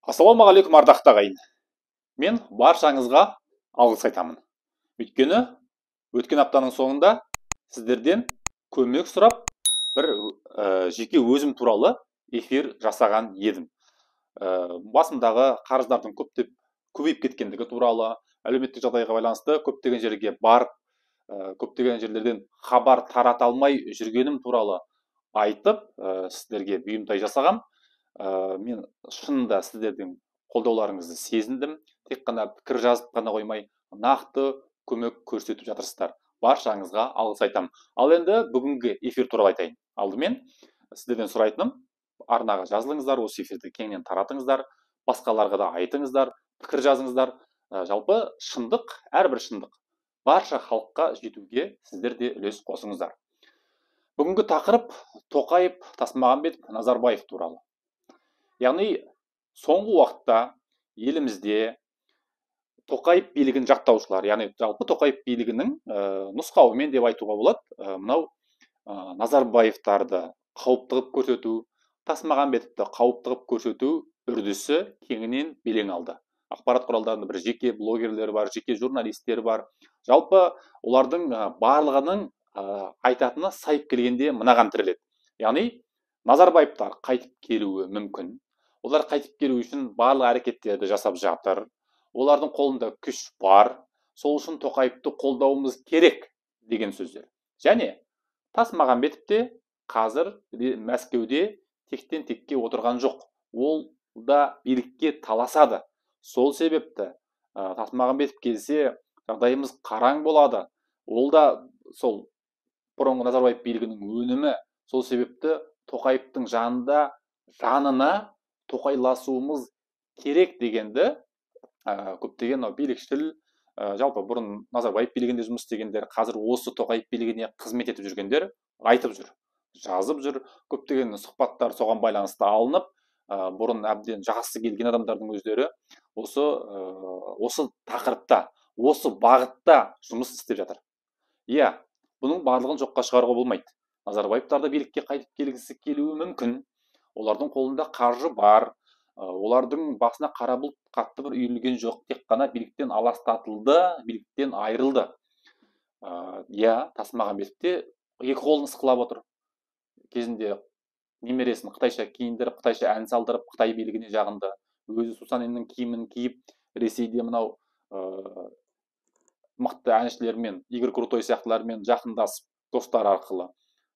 Ассалаумағалейкум, ардақты ағайын. Мен баршаңызға алғыс айтамын. Өйткені өткен аптаның соңында сіздерден көмек сұрап бір жеке өзім туралы эфир жасаған едім. Басымдағы қарыздардың көптеп көбейіп кеткендігі туралы, әлеуметтік жағдайға байланысты көптеген жерге барып, көптеген жерлерден хабар тарата алмай жүргенім туралы айтып, сіздерге бұйымтай жасағам. Мен шынында сіздердің қолдауларыңызды сезіндім. Тек қана пікір жазып қана қоймай, нақты көмек көрсетіп жатырсыздар. Баршаңызға алғыс айтамын. Ал енді бүгінгі эфир туралы айтайын. Алдымен сіздерден сұрайтыным, арнаға жазылыңыздар, осы эфирді кеңінен таратыңыздар, басқаларға да айтыңыздар, пікір жазыңыздар. Жалпы шындық, әрбір шындық барша халыққа жетуге сіздер де үлес қосыңыздар. Бүгінгі тақырып Тоқаев, Тасмағамбетов, Назарбаев туралы. Яғни соңғы уақытта елімізде Тоқаев билігін жақтаушылар, яғни жалпы Тоқаев билігінің нұсқауымен деп айтуға болады, мынау Назарбаевтарды қауіпті қылып көрсету, Тасмағамбетовті қауіпті қылып көрсету үрдісі кеңінен белең алды. Ақпарат құралдарында бір жеке блогерлер бар, жеке журналистер бар. Жалпы олардың барлығының айтатыны сайып келгенде мынаған тіреледі. Яғни Назарбаевтар қайтып келуі мүмкін. Олар қайтып келу үшін барлық әрекеттерді жасап жатыр. Олардың қолында күш бар. Сол үшін Тоқаевты қолдауымыз керек деген сөздер. Және Тасмағамбетов те қазір Мәскеуде тектен текке отырған жоқ. Ол да билікке таласады. Сол себепті Тасмағамбетов келсе, жағдайымыз қараң болады. Ол да сол бұрынғы Назарбаев билігінің өнімі. Сол себепті Тоқаевтың жанына тоқайласуымыз керек дегенді көптеген билікшіл, жалпы бұрын Назарбаев билігінде жұмыс істегендер, қазір осы Тоқаев билігіне қызмет етіп жүргендер айтып жүр, жазып жүр. Көптеген сұхбаттар соған байланысты алынып, бұрын әбден жақсы келген адамдардың өздері осы тақырыпта, осы бағытта жұмыс істеп жатыр. Иә, бұның барлығын жоққа шығаруға болмайды. Назарбаевтар да билікке қайтып келгісі келуі мүмкін. Олардың қолында қаржы бар, олардың басына қара бұлт қатты бір үйірілген жоқ, тек қана биліктен аластатылды, биліктен айырылды. Иә, Тасмағамбетов те екі қолын ысқылап отыр. Кезінде немересін қытайша киіндіріп, қытайша ән салдырып, Қытай билігіне жағынды. Өзі Сусаниннің киімін киіп, Ресейде мынау мықты әншілермен, Игорь Крутой сияқтылармен жақындасып, достар арқылы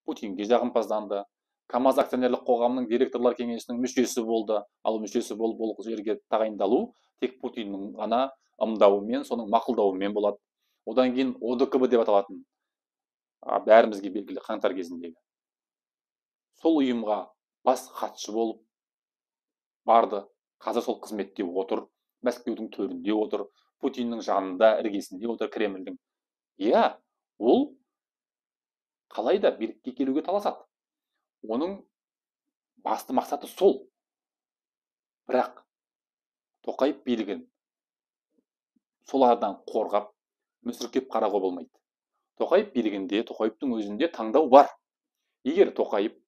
Путинге жағымпазданды. КамАЗ акционерлік қоғамының директорлар кеңесінің мүшесі болды. Ал мүшесі болып ол жерге тағайындалу тек Путиннің ғана ымдауымен, соның мақұлдауымен болады. Одан кейін ОДКБ деп аталатын, бәрімізге белгілі қаңтар кезіндегі сол ұйымға бас хатшы болып барды. Қазір сол қызметте отыр, Мәскеудің төрінде отыр, Путиннің жанында, іргесінде отыр, Кремльдің. Иә, ол қалай да билікке келуге таласады. Оның басты мақсаты сол. Бірақ Тоқаев билігін солардан қорғап, мүсіркеп қарауға болмайды. Тоқаев билігінде, Тоқаевтың өзінде таңдау бар. Егер Тоқаев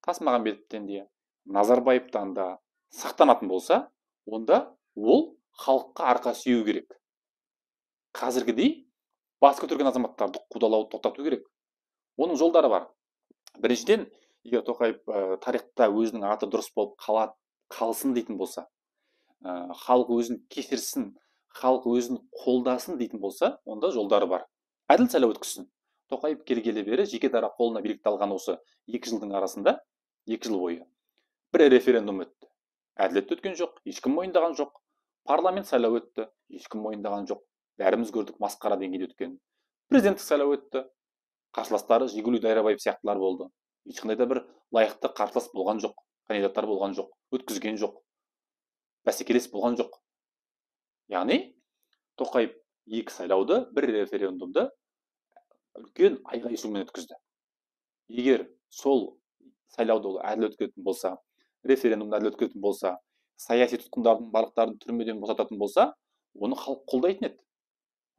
Тасмағамбетовтен де, Назарбаевтан да сақтанатын болса, онда ол халыққа арқа сүйеу керек. Қазіргідей бас көтерген азаматтарды қудалауды тоқтату керек. Оның жолдары бар. Біріншіден, егер Тоқаев тарихта өзінің аты дұрыс болып қалсын дейтін болса, халық өзін кешірсін, халық өзін қолдасын дейтін болса, онда жолдары бар. Әділ сайлау өткізсін. Тоқаев келгелі бері жеке дара қолына билікті алған осы 2 жылдың арасында, 2 жыл бойы бір референдум өтті. Әділетті өткен жоқ, ешкім мойындаған жоқ. Парламент сайлау өтті, ешкім мойындаған жоқ. Бәріміз көрдік масқара деңгейде өткен. Президенттік сайлау өтті. Қарсыластары Жигули Дайрабаев сияқтылар болды. Ешқандай да бір лайықты қарсылас болған жоқ, кандидаттар болған жоқ, өткізген жоқ, бәсекелес болған жоқ. Яғни Тоқаев 2 сайлауды, бір референдумды үлкен айғай-шумен өткізді. Егер сол сайлауды ол әділ өткізетін болса, референдумды әділ өткізетін болса, саяси тұтқындардың барлықтарын түрмеден босататын болса, оны халық қолдайтын еді.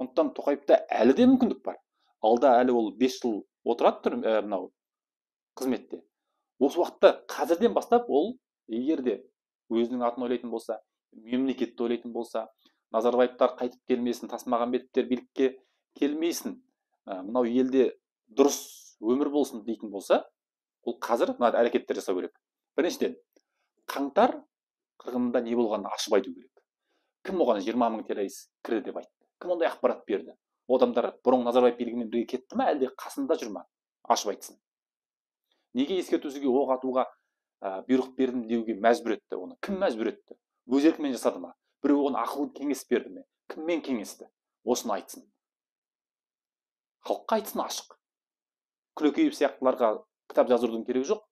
Сондықтан Тоқаевта әлі де мүмкіндік бар. Алда әлі ол 5 жыл отырады мынау қызметте. Осы уақытта қазірден бастап ол егер де өзінің атын ойлайтын болса, мемлекетті ойлайтын болса, Назарбаевтар қайтып келмесін, Тасмағамбетовтер билікке келмесін, мынау елде дұрыс өмір болсын дейтін болса, ол қазір мына әрекеттер жасау керек. Біріншіден, қаңтар қырғынында не болғанын ашып айту керек. Кім оған 20 мың террорист кірді деп айтты? Кім ондай ақпарат берді? Ол адамдар бұрын Назарбаев билігімен бірге кетті ма, әлде қасында жүр ма? Ашып айтсын. Неге ескертусізге оқ атуға бұйрық бердім деуге мәжбүр етті оны? Кім мәжбүр етті? Өз еркімен жасады ма? Біреу оған ақыл кеңес берді ме? Кіммен кеңесті? Осыны айтсын. Халыққа айтсын ашық. Күлекеев сияқтыларға кітап жаздырудың керегі жоқ.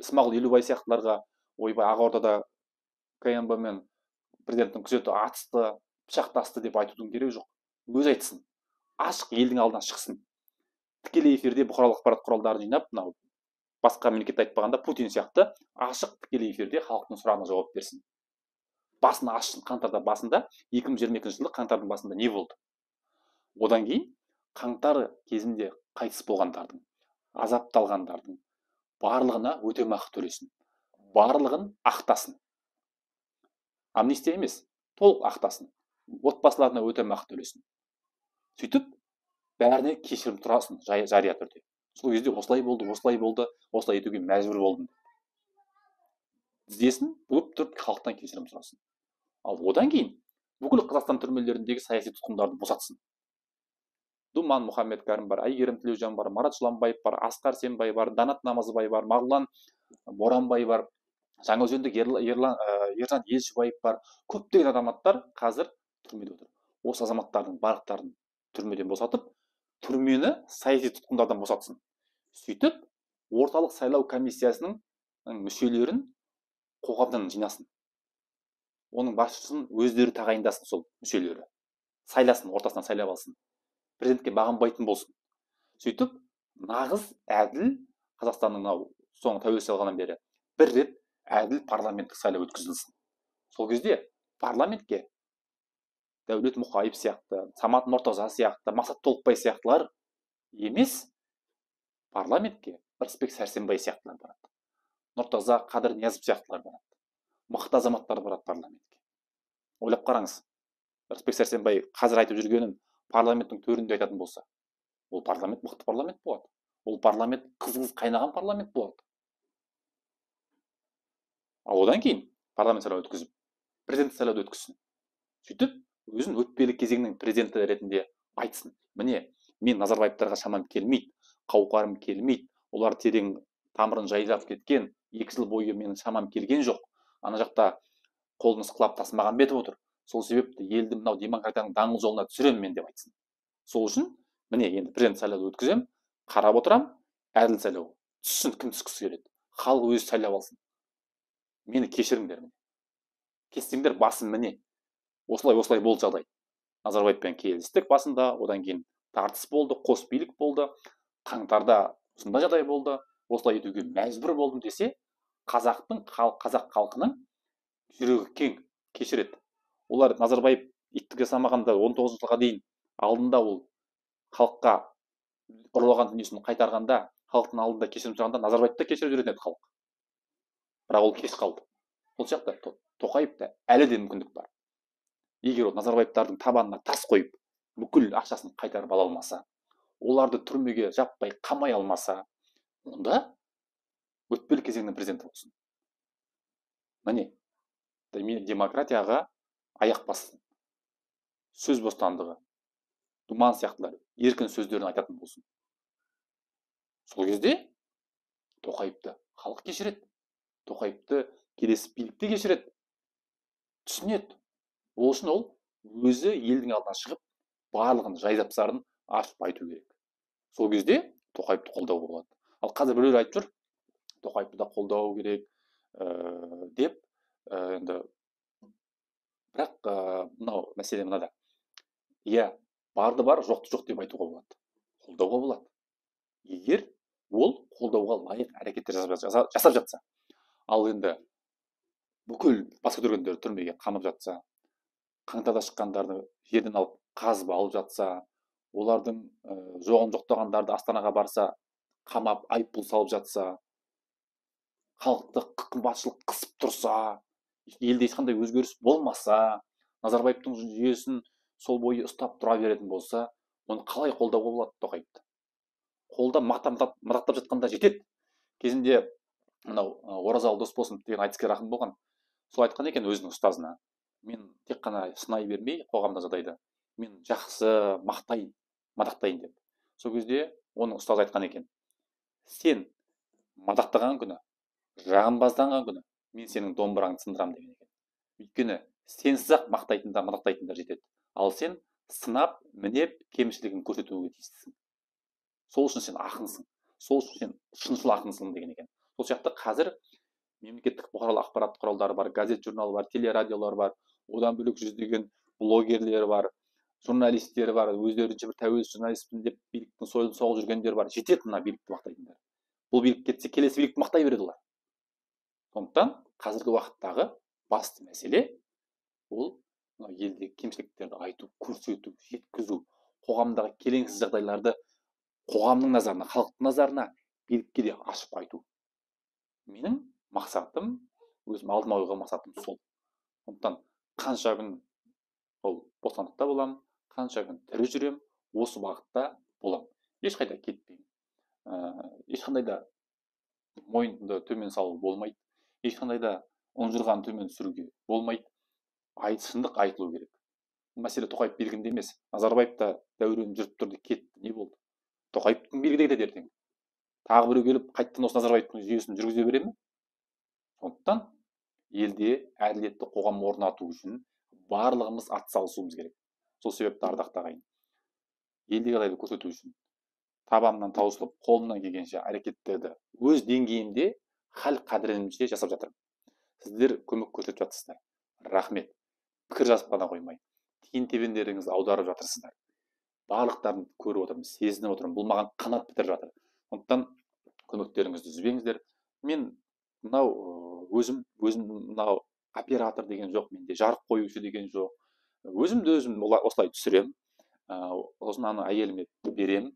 Смағұл Елубай сияқтыларға ойбай Ақордада КНБ мен президенттің күзеті атысты, пышақтасты деп айтудың керегі жоқ. Өзі айтсын. Ашық елдің алдына шықсын. Тікелей эфирде бұқаралық ақпарат құралдарын жинап, мынау басқа мемлекетті айтпағанда Путин сияқты ашық тікелей эфирде халықтың сұрағына жауап берсін. Басын ашсын. Қаңтарда басында, 2022 жылы қаңтардың басында не болды? Одан кейін қаңтар кезінде қайтыс болғандардың, азапталғандардың барлығына өтемақы төлесін, барлығын ақтасын. Амнистия емес, толық ақтасын. Отбасыларына өтемақы төлесін. Сөйтіп бәріне кешірім сұрасын жария түрде. Сол кезде осылай болды, осылай болды, осылай етуге мәжбүр болдым. Тізесін бүгіп тұрып халықтан кешірім сұрасын. Ал одан кейін бүкіл Қазақстан түрмелеріндегі саяси тұтқындарды босатсын. Думан Мұхаммедкәрім бар, Әйгерім Тілеужан бар, Марат Жыланбаев бар, Асқар Сембай бар, Данат Намазбай бар, Мағлан Боранбай бар, Жаңаөзендік Ержан Елшібаев бар. Көптеген азаматтар қазір түрмеде отыр. Осы азаматтардың барлықтарын түрмеден босатып, түрмені саяси тұтқындардан босатсын. Сөйтіп, орталық сайлау комиссиясының мүшелерін қоғамдан жинасын. Оның басшысын өздері тағайындасын, сол мүшелері. Сайласын, ортасынан сайлап алсын. Президентке бағынбайтын болсын. Сөйтіп, нағыз әділ Қазақстанның мынау соңғы тәуелсіз алғаннан бері бір рет әділ парламенттік сайлау өткізілсін. Сол кезде парламентке Дәулет Мұқаев сияқты, Самат Нұртаза сияқты, Мақсат Толықбай сияқтылар емес, парламентке Ырысбек Сәрсенбай сияқтылар барады. Нұртаза Қадыр Ниязов сияқтылар барады. Мықты азаматтар барады парламентке. Ойлап қараңыз, Ырысбек Сәрсенбай қазір айтып жүргенін парламенттің төрінде айтатын болса, ол парламент мықты парламент болады. Ол парламент қыз-қыз қайнаған парламент болады. Ал одан кейін парламент сайлау өткізіп, президент сайлауды өткізсін. Сөйтіп, өзін өтпелі кезеңнің президенті ретінде айтсын. Міне, мен Назарбаевтарға шамам келмейді, қауқарым келмейді, олар терең тамырын жайлап кеткен, 2 жыл бойы менің шамам келген жоқ. Ана жақта қолын ысқылап Тасмағамбетов отыр. Сол себепті елді мынау демократияның даңғыл жолына түсіремін мен деп айтсын. Сол үшін міне енді президент сайлауды өткіземін, қарап отырам, әділ сайлау. Түссін, кім түскісі келеді. Халық өзі сайлап алсын. Мені кешіріңдер міне. Кессеңдер басым міне. Осылай осылай болды жағдай. Назарбаевпен келістік басында, одан кейін тартыс болды, қос билік болды, қаңтарда осындай жағдай болды, осылай етуге мәжбүр болдым десе, қазақ халқының жүрегі кең, кешіреді. Олар Назарбаев иттік жасамағанда 19 жылға дейін алдында ол халыққа ұрлаған дүниесін қайтарғанда, халықтың алдында кешірім сұрағанда Назарбаевты да кешіріп жүретін еді халық. Бірақ ол кеш қалды. Сол сияқты Тоқаевта әлі де мүмкіндік бар. Егер ол Назарбаевтардың табанына тас қойып, бүкіл ақшасын қайтарып ала алмаса, оларды түрмеге жаппай қамай алмаса, онда өтпелі кезеңнің президенті болсын. Міне, демократияға аяқ бассын. Сөз бостандығы, Думан сияқтылар еркін сөздерін айтатын болсын. Сол кезде Тоқаевты халық кешіреді. Тоқаевты келесі билікті кешіреді. Түсінеді. Ол үшін ол өзі елдің алдына шығып, барлығын жай-жапсарын ашып айту керек. Сол кезде Тоқаевты қолдауға болады. Ал қазір біреулер айтып жүр, Тоқаевты да қолдау керек деп, енді бірақ мынау мәселе мынада. Иә, барды бар, жоқты жоқ деп айтуға болады. Қолдауға болады. Егер ол қолдауға лайық әрекеттер жасап жатса. Ал енді бүкіл бас көтергендер түрмеге қамап жатса, қаңтарда шыққандарды жерден алып қазып алып жатса, олардың жоғын жоқтағандарды Астанаға барса қамап айыппұл салып жатса, халықты қымбатшылық қысып тұрса, Елде ешқандай өзгеріс болмаса, Назарбаевтың жүйесін сол бойы ұстап тұра беретін болса, оны қалай қолдауға болады Тоқаевты? Қолдап мадақтап жатқанда жетеді. Кезінде мынау Оразалы Досболсынов деген айтыскер ақын болған. Сол айтқан екен өзінің ұстазына: мен тек қана сынай бермей қоғамда жағдайды, мен жақсы мақтайын, мадақтайын деп. Сол кезде оның ұстазы айтқан екен: сен мадақтаған күні, жағымпазданған күні мен сенің домбыраңды сындырамын деген екен. Өйткені сенсіз-ақ мақтайтындар, мадақтайтындар жетеді. Ал сен сынап, мінеп, кемшілігін көрсетуге тиістісің. Сол үшін сен ақынсың, сол үшін сен шыншыл ақынсың деген екен. Сол сияқты қазір мемлекеттік бұқаралық ақпарат құралдары бар, газет, журнал бар, телерадиолар бар, одан бөлек жүздеген блогерлер бар, журналистер бар, өздерінше бір тәуелсіз журналистпін деп биліктің сойылын соғып жүргендер бар. Жетеді мына билікті мақтайтындар. Бұл билік кетсе, келесі билікті мақтай береді олар. Сондықтан қазіргі уақыттағы басты мәселе ол мынау елдегі кемшіліктерді айту, көрсету, жеткізу, қоғамдағы келеңсіз жағдайларды қоғамның назарына, халықтың назарына, билікке де ашып айту. Менің мақсатым, өзім алдыма қойған мақсатым сол. Сондықтан қанша күн ол бостандықта боламын, қанша күн тірі жүрем, осы бағытта боламын. Ешқайда кетпеймін. Ешқандай да мойынды төмен салу болмайды, ешқандай да ұнжырғаны төмен түсіруге болмайды. Шындық айтылу керек. Бұл мәселе Тоқаев билігінде емес. Назарбаев та дәурен жүріп тұрды, кетті, не болды? Тоқаевтың билігі де кетеді ертең. Тағы біреу келіп қайтадан осы Назарбаевтың жүйесін жүргізе бере ме? Сондықтан елде әділетті қоғам орнату үшін барлығымыз атсалысуымыз керек. Сол себепті, ардақты ағайын, елдегі жағдайды көрсету үшін табанымнан таусылып, қолымнан келгенше әрекеттерді өз деңгейімде, хал қадірімше жасап жатырмын. Сіздер көмек көрсетіп жатырсыздар. Рахмет. Пікір жазып қана қоймай, тиын тебендеріңізді аударып жатырсыздар. Барлықтарын көріп отырмын, сезініп отырмын. Бұл маған қанат бітіріп жатыр. Сондықтан көмектеріңізді үзбеңіздер. Мен мынау өзім мынау оператор деген жоқ, менде жарық қоюшы деген жоқ. Өзімді өзім осылай түсіремін. Сосын аны әйеліме беремін.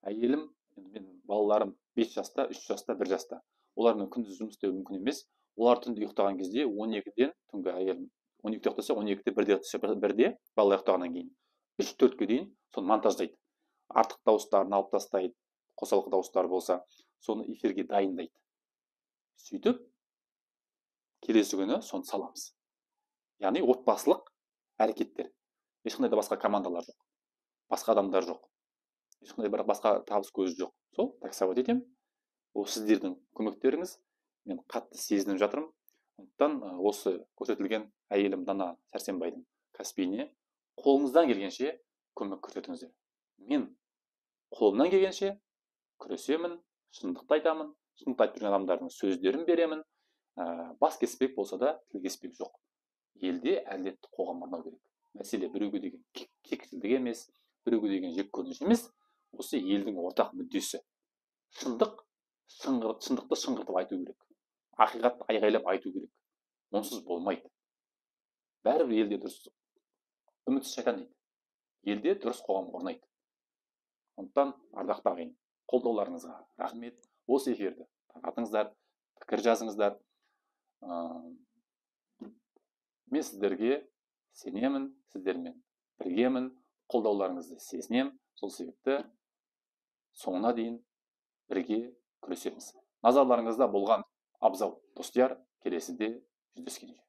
Әйелім, мен балаларым 5 жаста, 3 жаста, 1 жаста. Олармен күндіз жұмыс істеу мүмкін емес. Олар түнде ұйықтаған кезде 12-ден түнгі әйелім 12-де ұйықтаса, 12-де 1-де түссе, 1-де балалар ұйықтағаннан кейін 3-4-ке дейін соны монтаждайды. Артық дауыстарын алып тастайды, қосалқы дауыстар болса, соны эфирге дайындайды. Сөйтіп келесі күні соны саламыз. Яғни отбасылық әрекеттер. Ешқандай да басқа командалар жоқ, басқа адамдар жоқ, ешқандай бір басқа табыс көзі жоқ. Сол таксовать етемін. Ол сіздердің көмектеріңіз, мен қатты сезініп жатырмын. Сондықтан осы көрсетілген әйелім Дана Сәрсенбайдың кәсібіне қолыңыздан келгенше көмек көрсетіңіздер. Мен қолымнан келгенше күресемін, шындықты айтамын, шындықты айтып жүрген адамдардың сөздерін беремін. Бас кеспек болса да тіл кеспек жоқ. Елде әділетті қоғам орнау керек. Мәселе біреуге деген кекшілдік емес, біреуге деген жеккөрініш емес, осы елдің ортақ мүддесі. Шындықты шыңғыртып айту керек. Ақиқатты айғайлап айту керек. Онсыз болмайды. Бәрібір елде дұрыс үмітсіз шайтан дейді. Елде дұрыс қоғам орнайды. Сондықтан ардақты ағайын, қолдауларыңызға рахмет. Осы эфирді таратыңыздар, пікір жазыңыздар. Мен сіздерге сенемін, сіздермен біргемін, қолдауларыңызды сезінемін. Сол себепті соңына дейін бірге күресеміз. Назарларыңызда болған Абзал Достияр, келесіде жүздескенше.